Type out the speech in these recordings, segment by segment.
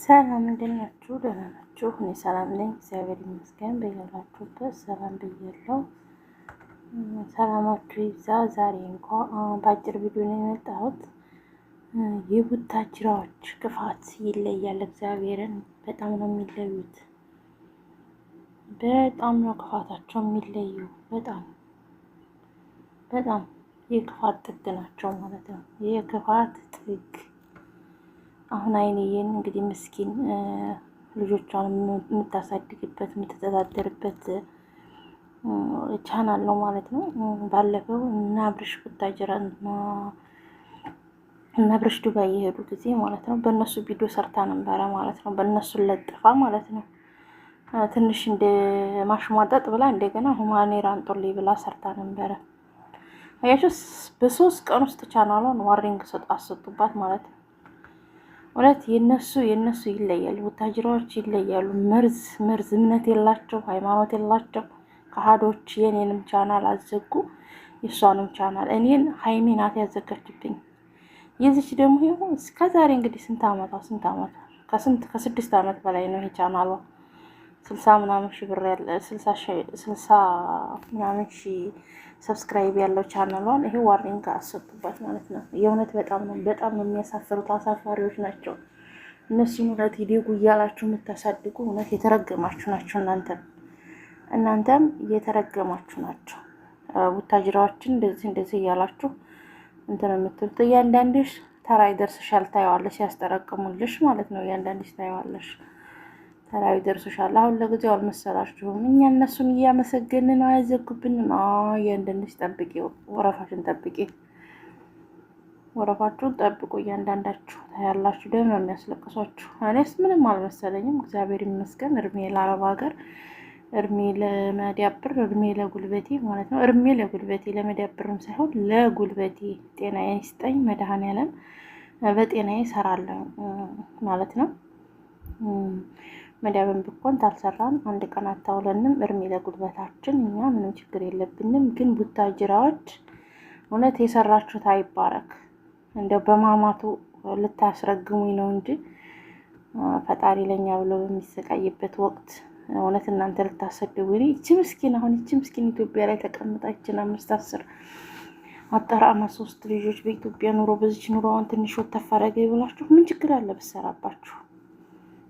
ሰላም እንዴት ናችሁ? ደህና ናችሁ? እኔ ሰላም ነኝ፣ እግዚአብሔር ይመስገን። በያላችሁበት ሰላም ብያለሁ። ሰላማችሁ ይብዛ። ዛሬ እንኳ በአጭር ቪዲዮ ነው የመጣሁት። የቡታጅራዎች ክፋት ይለያል። እግዚአብሔርን በጣም ነው የሚለዩት። በጣም ነው ክፋታቸው የሚለዩ። በጣም በጣም የክፋት ጥግ ናቸው ማለት ነው። የክፋት ጥግ። አሁን አይንዬን እንግዲህ ምስኪን ልጆቿን የምታሳድግበት የምትተዳደርበት ቻናል ነው ማለት ነው። ባለፈው እና አብርሽ ቡታጅራ እና አብርሽ ዱባይ የሄዱ ጊዜ ማለት ነው በእነሱ ቪዲዮ ሰርታ ነበረ ማለት ነው። በእነሱ ለጥፋ ማለት ነው። ትንሽ እንደ ማሽሟጠጥ ብላ እንደገና ሁማኔራ አንጦሌ ብላ ሰርታ ነበረ። አያችሁ፣ በ3 ቀን ውስጥ ቻናሏን warning አሰጡባት ማለት ነው። እውነት የነሱ ይለያል፣ ቡታጅራዎች ይለያሉ። መርዝ መርዝ፣ እምነት የላቸው፣ ሃይማኖት የላቸው ከሃዶች። የኔንም ቻናል አዘጉ፣ የእሷንም ቻናል እኔን ሀይሚ ናት ያዘጋችብኝ። የዚች ደግሞ ይኸው እስከ ዛሬ እንግዲህ ስንት አመቷ ከስንት ከ6 አመት በላይ ነው ይሄ ቻናሏ። 60 ምናምን ሺ ብር ያለ 60 ምናምን ሺ subscribe ያለው ቻናሏን ይሄ warning አሰጡባት ማለት ነው። የእውነት በጣም ነው የሚያሳፍሩት። አሳፋሪዎች ናቸው እነሱን። እውነት ይደጉ እያላችሁ የምታሳድጉ እውነት የተረገማችሁ ናቸው። እናንተም የተረገማችሁ ናቸው። ቡታጅራዎችን እንደዚህ እንደዚህ እያላችሁ እንትን የምትሉት እያንዳንድሽ ተራ ይደርስሻል፣ ታየዋለሽ፣ ያስጠረቅሙልሽ ማለት ነው። እያንዳንድሽ ታየዋለሽ። ተራዊ ደርሶሻል። አሁን ለጊዜው አልመሰላችሁም። እኛ እነሱን እያመሰገንን ነው፣ አያዘጉብንም። እያንዳንድሽ ጠብቂ፣ ወረፋሽን ጠብቂ፣ ወረፋችሁን ጠብቁ። እያንዳንዳችሁ ታያላችሁ። ደም ነው የሚያስለቅሷችሁ። እኔስ ምንም አልመሰለኝም፣ እግዚአብሔር ይመስገን። እድሜ ለአረብ ሀገር፣ እድሜ ለመዳብር፣ እድሜ ለጉልበቴ ማለት ነው። እድሜ ለጉልበቴ፣ ለመዳብርም ሳይሆን ለጉልበቴ ጤናዬን ይስጠኝ መድኃኔዓለም። በጤናዬ እሰራለሁ ማለት ነው። መዳብን ብኮን ታልሰራን አንድ ቀን አታውለንም። እድሜ ለጉልበታችን፣ እኛ ምንም ችግር የለብንም። ግን ቡታጅራዎች እውነት የሰራችሁት አይባረክ። እንደው በማማቱ ልታስረግሙኝ ነው እንጂ ፈጣሪ ለኛ ብሎ በሚሰቃይበት ወቅት እውነት እናንተ ልታሰድቡኝ። ይቺ ምስኪን አሁን ይቺ ምስኪን ኢትዮጵያ ላይ ተቀምጣችን 5 10 አጠራማ ሶስት ልጆች በኢትዮጵያ ኑሮ በዚች ኑሮዋን ትንሽ ወተፈረገ ብላችሁ ምን ችግር አለ ብሰራባችሁ?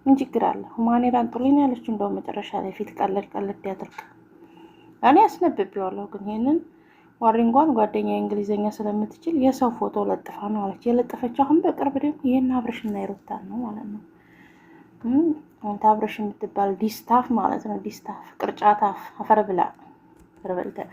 ምን ችግር አለ? ሁማኔራን ጥሩኝ ያለችው እንደው መጨረሻ ላይ ፊት ቀለድ ቀለድ ያድርግ። እኔ አስነብቤዋለሁ፣ ግን ይሄንን warning ጓን ጓደኛ እንግሊዘኛ ስለምትችል የሰው ፎቶ ለጥፋ ነው አለች። የለጠፈችው አሁን በቅርብ ደግሞ ይህን አብርሽና የሩታን ነው ማለት ነው። አንተ አብርሽ የምትባል ዲስታፍ ማለት ነው። ዲስታፍ ቅርጫታፍ አፈር ብላ አፈር በልተህ